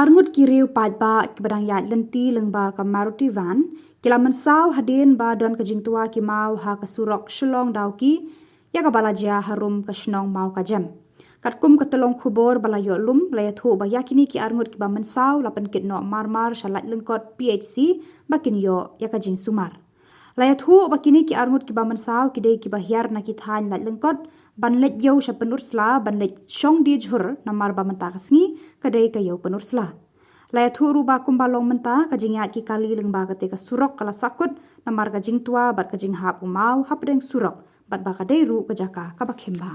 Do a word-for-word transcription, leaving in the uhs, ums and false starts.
Arngut ki riew paidbah kiba dang ïaid lynti lyngba ka Maruti van ki la mynsaw hadien ba don ka jingtwa ki maw ha ka surok Shillong Dawki, ïa kaba la jia harum ka shnong Mawkajem. Katkum ka tyllong khubor ba la ïoh lum, la ïathuh ba ïa kine ki arngut kiba mynsaw la pynkit noh marmar sha Laitlyngkot P H C ba kin ïoh ïa ka jingsumar. La ïathuh ba kine ki arngut kiba mynsaw ki dei kiba hiar na ki thaiñ Laitlyngkot ban leit ïew sha Pynursla, ban leit shong die jhur, namar ba mynta ka sngi ka dei ka ïew Pynursla. La ïathuh ruh ba kumba long mynta, ka jingïaid ki kali lyngba kata ka surok ka la sahkut namar ka jingtwa bad ka jinghap u maw hapdeng surok, bad ba ka dei ruh ka jaka kaba khim bha.